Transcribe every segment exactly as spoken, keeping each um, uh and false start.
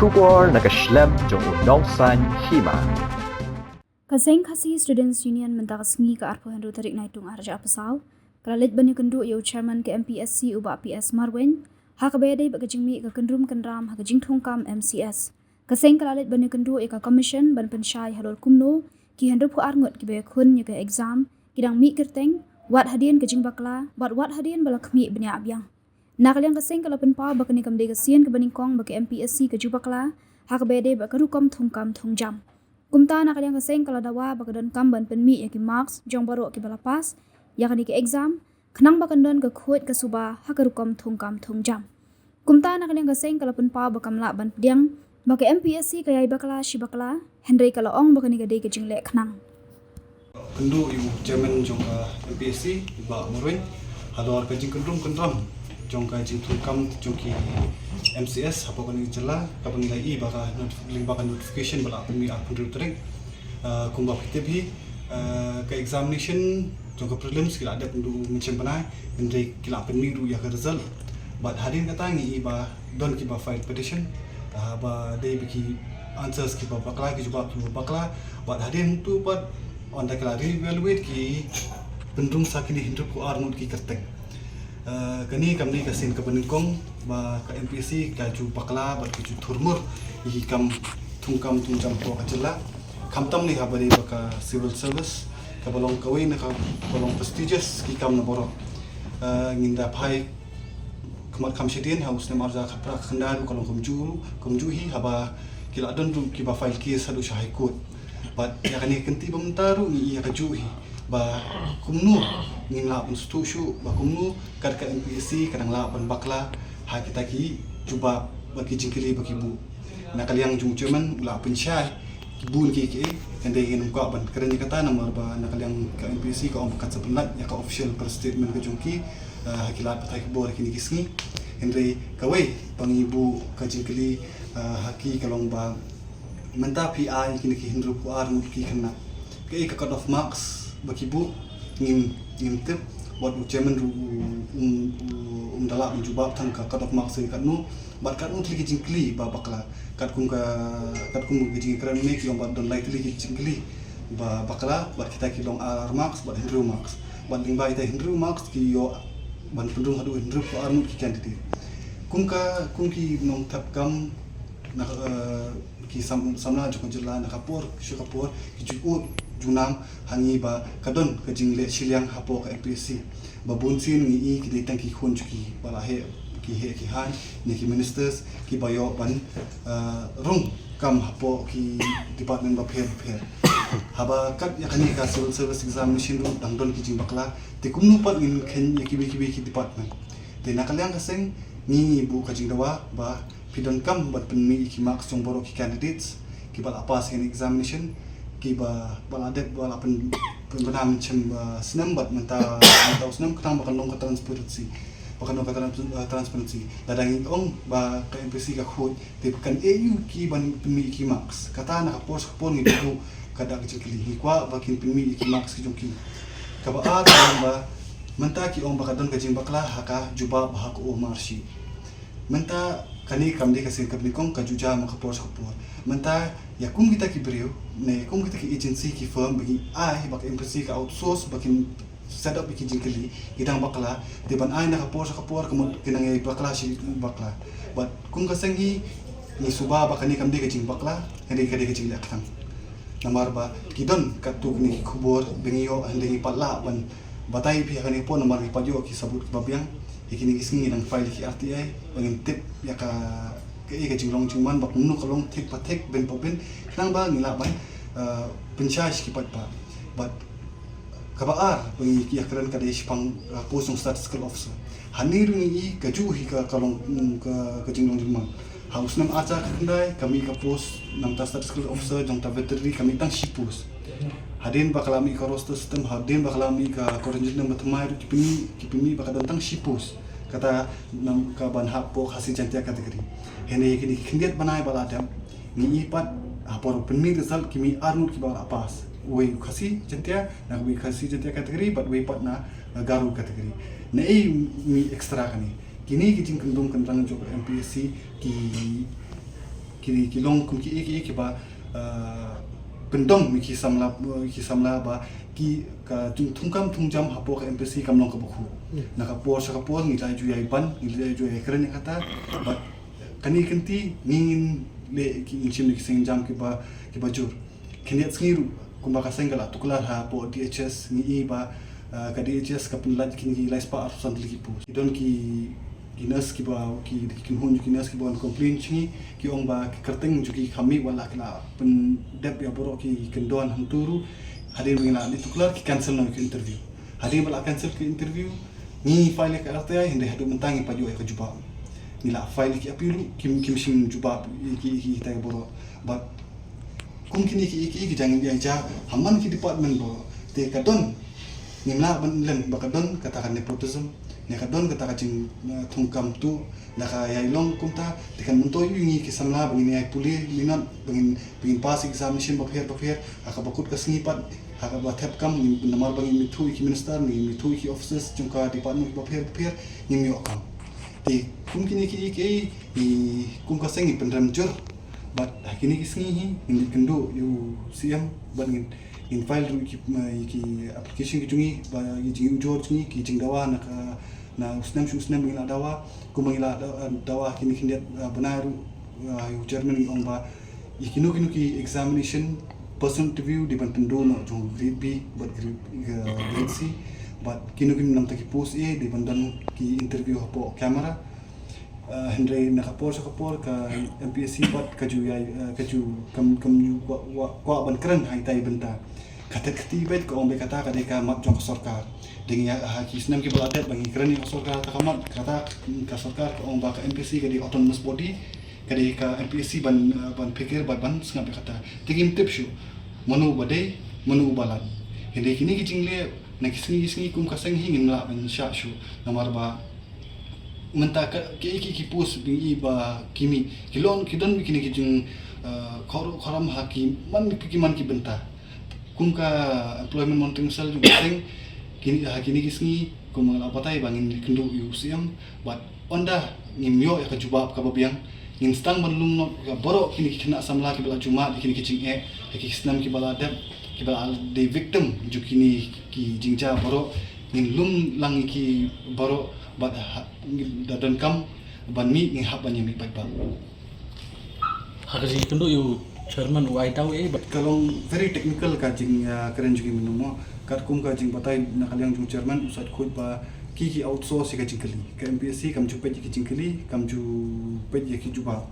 Khubor na ka shlem jong u nongsaiñ hima. Ka Seng Khasi Students Union mynta ka sngi ka arphew hynriew tarik Naitung arhajar arphew saw ka la leit ban ïakynduh ïa u chairman ka M P S C u Bah P S Marwein ha kaba ïadei bad ka jingmih ka kynrum kynram ha ka jingthungkam M C S. Ka seng ka la leit ban ïakynduh ïa ka commission ban pynshai halor kumno ki hynriewphew ar ngut kiba ïakhun ïa ka exam ki dang mih kyrteng wat hadien ka jingbakla bad wat hadien ba la khmih bniah biang. Na ka liang ka seng ka la pynpaw ba kane kam dei ka sien kaba nyngkong ba ka M P S C ka ju bakla ha kaba ïadei bad ka rukom thungkam thungjam. Kumta na ka liang ka seng ka la dawa ba ka donkam ban pynmih ïa ki marks jong baroh kiba la pass ïa kane ka exam khnang ba kan don ka khuid ka suba ha ka rukom thungkam thungjam. Kumta na ka liang ka seng ka la pynpaw ba kam lah ban pdiang ba ka M P S C ka ïai bakla shi bakla, hynrei ka la ong ba kane ka dei ka jingleh khnang. Kynduh ïa u chairman jong ka M P S C, Bah Marwein, halor ka jingkynrum kynram jong ka jingthungkam jong ki M C S hapoh kane ka jylla, kaba ngi la ïohi ba ka not-, lyngba ka notification ba la pynmih arphew hynriew tarik. Ah, kumba phi tip hi, ah, ka examination jong ka prelims ki la dep naduh mynshem bnai, hynrei ki la pynmih ruh ïa ka result. Bad hadien kata ngi ïohi ba don kiba file petition, ah, ba dei ba ki answers kiba bakla, ki jubab kiba bakla. Bad hadien tu pat ynda ki la re-evaluate ki pynrung sa kine hynriewphew ar ngut ki kyrteng. Ah, kane kam dei ka sien kaba nyngkong ba ka M P S C ka ju bakla bad ka ju thurmur ïa ki kam thungkam thungjam hapoh ka jylla. Khamtam ne haba dei ba ka civil service kaba long kawei na kaba long prestigious ki kam na baroh. Ah, ngin da phai khmat kham shadien ha u snem arhajar khatphra khyndai ruh ka long kumjuh, kumjuh hi haba ki la don ruh kiba file case haduh sha High Court. Bad ïa kane ka kynti ba mynta ruh ngi ïa kajuh hi ba kumno ngin lah ban sngewthuh shuh ba kumno kat ka M P S C ka dang lah ban bakla ha kita ki jubab bad ki jingkylli ba ki buh. Na ka liang jong u chairman u la pynshai bun kiei kiei, hynrei ngim kwah ban kren ïa kata namar ba na ka liang ka M P S C ka ong ba kat sa pynlait ïa ka official press statement ka jong ki, ah, ha ki lad pathai khubor ha kine ki sngi. Hynrei kawei ba ngi buh ka jingkylli, ah, ha ki ka long ba mynta phi ai kine ki hynriewphew ar ngut ki khynnah, kaei ka cut off marks ba ki buh? Ngim, ngim tip. Wat u chairman ruh um, um, um da lah ban jubab tang ka cut off marks ka katno bad katno tylli ki jingkylli ba bakla. Katkum ka, katkum ka jingkren ne ki ong ba don lai tylli ki jingkylli ba bakla, bad kita ki long ar ar marks bad hynriew marks. Bad lyngba kita hynriew marks ki ïoh ban pynrung haduh hynriewphew ar ngut ki candidate. Kum ka, kum ki nongthep kam na, eh, ki sam-, samla jong ka jylla na ka por sha ka por ki ju ud ju nam ha ngi ba ka don ka jingleh shiliang hapoh ka M P S C. Ba bun sien ngi ïohi ki dei tang ki khun jong ki ba la heh, ki heh ki haiñ ne ki ministers kiba ïoh ban, ah, rung kam hapoh ki department bapher bapher. Haba kat ïa kane ka civil service examination ruh dang don ki jingbakla, te kumno pat ngin kheiñ ïa kiwei kiwei ki department? Te na ka liang ka seng ngi buh ka jingdawa ba phi donkam ban pynmih ïa ki marks jong baroh ki candidates kiba la pass ïa kane examination, kiba, ba la dep, ba la pyn, pynbna mynshem, ah, snem bad mynta, mynta u snem, khnang ba kan long ka transparency. Ba kan long ka trans-, ah, transparency. Lada ngi ong ba ka M P S C ka khuid, te kan ïoh ki ban pynmih ïa ki marks. Kata na ka por sha ka por ngi buh ka da ka jingkylli. Ngi kwah ba kin pynmih ïa ki marks ki jong ki. Kaba ar ka long ba mynta ki ong ba ka don ka jingbakla ha ka jubab ha ka O M R sheet. Mynta kane kam dei ka sien kaba nyngkong, ka ju jia ma ka por sha ka por. Mynta ïa kum kita ki briew ne kum kita ki agency ki firm ba ngi ai ba ka M P S C ka outsource ba kin set up ïa ki jingkylli, ki dang bakla, te ban ai na ka por sha ka por ka mut ki nang ïai bakla shi bakla. Bad kum ka seng hi ngi suba ba kane kam dei ka jingbakla, ka dei, ka dei ka jingleh khnang. Namar ba ki don katto katne ki khubor ba ngi ïoh, hynrei ngi pat lah ban batai ïa phi ha kane ka por namar ngi pat ïoh ki sabut kiba biang. Ïa kine ki sngi ngi dang file ïa ki R T I ba ngin tip ïa ka, kaei ka jinglong jingman, ba kumno ka long thik pa thik, beiñ pa beiñ, khnang ba ngi lah ban, eh, pynshai sha ki paidbah. Bad kaba ar ba ngi ïa kren ka dei shaphang, eh, post jong statistical officer. Hangne ruh ngi ïohi kajuh hi ka, ka long, mm, ka, ka jinglong jingman. Ha u snem arhajar khyndai ka mih ka post na bynta statistical officer jong ka veterinary ka mih tang shi post. Hadien ba ka la mih ka roster system, hadien ba ka la mih ka quarantine system ba thymmai ruh ki pynmih, ki pynmih ba ka don tang shi post. Kata na ka ban hap hapoh Khasi Jaintia category. Hynrei kine ki khyndiat bnai ba la dep ngi ïohi pat ha por pynmih result ki mih ar ngut kiba la pass. Uwei u Khasi Jaintia, na uwei u Khasi Jaintia category bad uwei pat na, uh, Garo category. Naei mih extra kane? Kine ki jingkyndong kynrang jong ka M P S C ki Ki, ki long kum ki, ki, ki ba, uh, pyndong ïa ki samla, ki samla ba ki ka thung, thungkam thungjam hapoh ka M P S C kam long kaba khuid. Na ka por sha ka por ngi la ju ïai ban, ngi la ju ïai kren ïa kata. Bad kane ka kynti ngi ngin leh ki, ngin shim ki seng jam kiba, kiba jur. Khyndiat sngi ruh kumba ka seng ka la tuklar hapoh D H S, ngi i ba, uh, ka D H S ka pynlait kine ki lai spah arphew san tylli ki post. Ki don ki, ki nurse kiba, ki, ki kynhun ki nurse kiba wan complain sha ngi, ki ong ba ki kyrteng jong ki kam mih, wat la ki la pyndep ïa baroh ki kyndon hangto ruh. Hadien ba ngi la leit tuklar, ki cancel noh ki interview. Hadien ba la cancel ki interview, ngi file ïa ka R T I, hynrei haduh mynta ngim pat ïoh ïa ka jubab. Ngi la file ïa ki appeal ruh, kim, kim shym jubab ïa ki, ïa ki, ïa kita baroh. Bad kum kine ki, ki, ki jingïaid ha man ki department baroh. Te ka don, ngim lah ban lem ba ka don kata ka nepotism, ne ka don kata ka jing, eh, thungkam tuh, da ka ïai long kumta, te kan myntoi ïa ngi ki samla ba ngin ïai pule minot, ba ngin, ba ngin pass examination bapher bapher, ha kaba kut ka sngi pat, ha kaba thep kam, ngin, namar ba ngin mih thuh ïa ki minister, ngin mih thuh ïa ki officers jong ka department bapher bapher, ngim ïoh kam. Te kum kine ki, ki, ki, kum ka seng ngi pynrem jur. Bad ha kine ki sngi hi ngin leit kynduh ïa u C M, bad ngin, ngin file ruh ki, eh, ki application ki jong ngi, ba ki jingujor jong ngi, ki jingdawa na ka, na u snem sha u snem ba ngi la dawa, kumba ngi la da-, dawa kine khyndiat, eh, bnai ruh, eh, ïa u chairman ngi ong ba ïa kino kino ki examination, personal interview dei ban pynduh noh jong grade B bad grade, eh, grade C, bad kino kino namar ki post A dei ban don ki interview hapoh camera. Eh, hynrei na ka por sha ka por ka M P S C pat ka ju ïai, eh, ka ju kam, kam ju kwah, kwah, kwah ban kren ha ita i bynta. Ka tet kti beit ka ong beit kata ka dei ka mat jong ka sorkar. Dei ngi ha ki snem kiba la dep ba ngi kren ïa ka sorkar, kata ka mat, kata ka sorkar ka ong ba ka M P S C ka dei autonomous body, ka dei ka M P S C ban, eh, ban pyrkhat bad ban sngap ïa kata. Te ngim tip shuh mano ba dei, mano ba lait. Hynrei kine ki jingleh na ki sngi ki sngi kum ka seng hi ngim lah ban shah shuh. Namar ba mynta ka, ki, ki, ki post ba ngi i ba ki mih, ki long, ki don kine ki jing, eh, khor-, khoram ha ki man, ki man ki bynta. Kum ka Employment Monitoring Cell jong ka seng, kine, ha kine ki sngi, kum nga la batai ba ngin kynduh ïa u C M, bad ynda ngim ïoh ïa ka jubab kaba biang, ngin sdang ban lum noh ïa baroh kine ki khynnah samla kiba la ju mad ïa kine ki jingeh, ïa ki snem kiba la dep, kiba la dei victim jong kine ki jingjia baroh, ngin lum lang ïa ki baroh, bad ha, ngin da donkam ban mih, ngin hap ban ïa mih paidbah. Ha ka jingkynduh ïa u chairman u ai daw eh ba ka long very technical ka jing, ah, kren jong ngi mynno mo. Katkum ka jingbatai na ka liang jong u chairman u sait khuid ba ki, ki outsource ïa ka jingkylli. Ka M P S C kam ju peit ïa ki jingkylli, kam ju peit ïa ki jubab.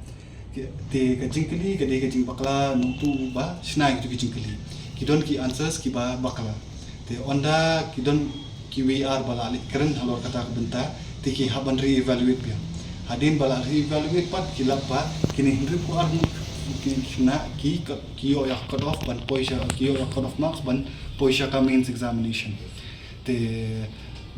Ki, te ka jingkylli ka dei ka jingbakla nongtuh ba shna ïa ki jingkylli. Ki don ki answers kiba bakla. Te ynda ki don kiwei ar ba la leit kren halor kata ka bynta, te ki hap ban re-evaluate biang. Hadien ba la re-evaluate pat ki lap ba kine hynriewphew ar ngut ki shna ki, ki ïoh ïa ka cut off ban poi sha, ki ïoh ïa ka cut off marks ban poi sha ka mains examination. Te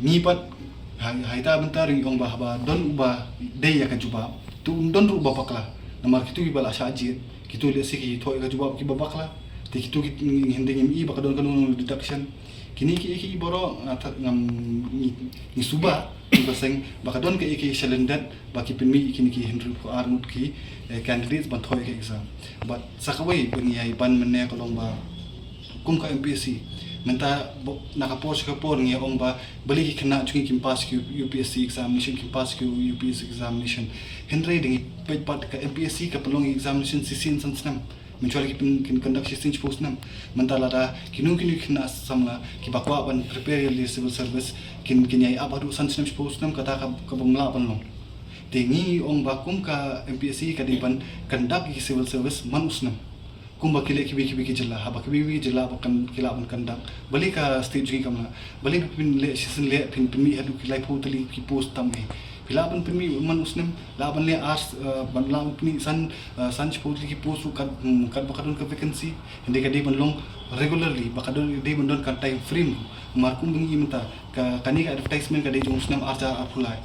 ngi pat ha, ha ita bynta ruh ngi ong ba haba don uba dei ïa ka jubab, te un don ruh uba bakla. Namar kito kiba la shah jied, kito lehse ki thoh ïa ka jubab kiba bakla. Te kito ki, hynrei ngim i ba ka don kano kano deduction. Kine ki, ki baroh nga tha-, ngam, ngi, ngi suba, ngi ba seng ba ka don ka, ki shalyndet ba ki pynmih ïa kine ki hynriewphew ar ngut ki, eh, candidates ban thoh ïa ka exam. Bad sa kawei ba ngi ïai ban mynne ka long ba kum ka M P S C mynta ba, na ka por sha ka por ngi ong ba balei ki khynnah jong ngi kim pass ki U P S C examination, kim pass ki U P S C examination. Hynrei da ngi peit pat ka M P S C ka pynlong examination shisien san snem. Mynshuwa ki pyn, kin conduct shisien shiphew snem. Mynta lada kino kino ki khynnah samla kiba kwah ban prepare ïa lade civil service, kin, kin ïai ap haduh san snem shiphew snem, kata ka, kaba ym lah ban long. Te ngi ong ba kum ka M P S C ka dei ban conduct ïa ki civil service man u snem. Kumba ki leh kiwei kiwei ki jylla, haba kiwei kiwei ki jylla ba kan, ki lah ban conduct. Balei ka state jong ngi kam lah? Balei phin leh shisien leh, phin pynmih haduh ki laiphew tylli ki post tam eh? Phi lah ban pynmih man u snem, lah ban leh ar, eh, ban lah ban pynmih san, eh, san shiphew tylli ki post ruh kat, hmm, katba ka don ka vacancy. Hynrei ka dei ban long regularly, ba ka don, dei ban don ka time frame ruh. Namar kumba ngi i mynta, ka, kane ka advertisement ka dei jong u snem ar hajar arphew lai.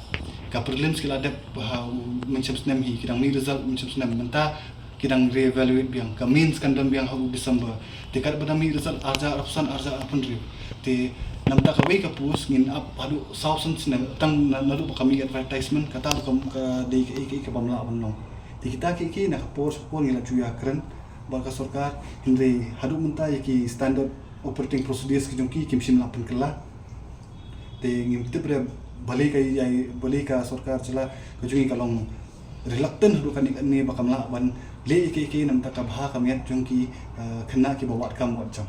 Ka prelims ki la dep ha u mynshem snem hi, ki dang mih result mynshem snem. Mynta ki dang re-evaluate biang, ka mains kan don biang ha u December. Te katba dang mih result ar hajar arphew san, ar hajar arphew hynriew. Te namar kawei ka post ngin ap haduh saw san snem, tang na, naduh ba ka mih advertisement, kata ruh ka, ka dei ka, ka, kaba ym lah ban long. Te kita kiei kiei na ka por sha ka por ngi la ju ïakren bad ka sorkar, hynrei haduh mynta ïa ki standard operating procedures ki jong ki kim shym la pynkylla. Te ngim tip re balei ka ïa, balei ka sorkar jylla ka jong ngi ka long reluctant haduh katne katne ba kam lah ban leh ïa kiei kiei namar ka bha ka miat jong ki, eh, khynnah kiba wad kam wad jam.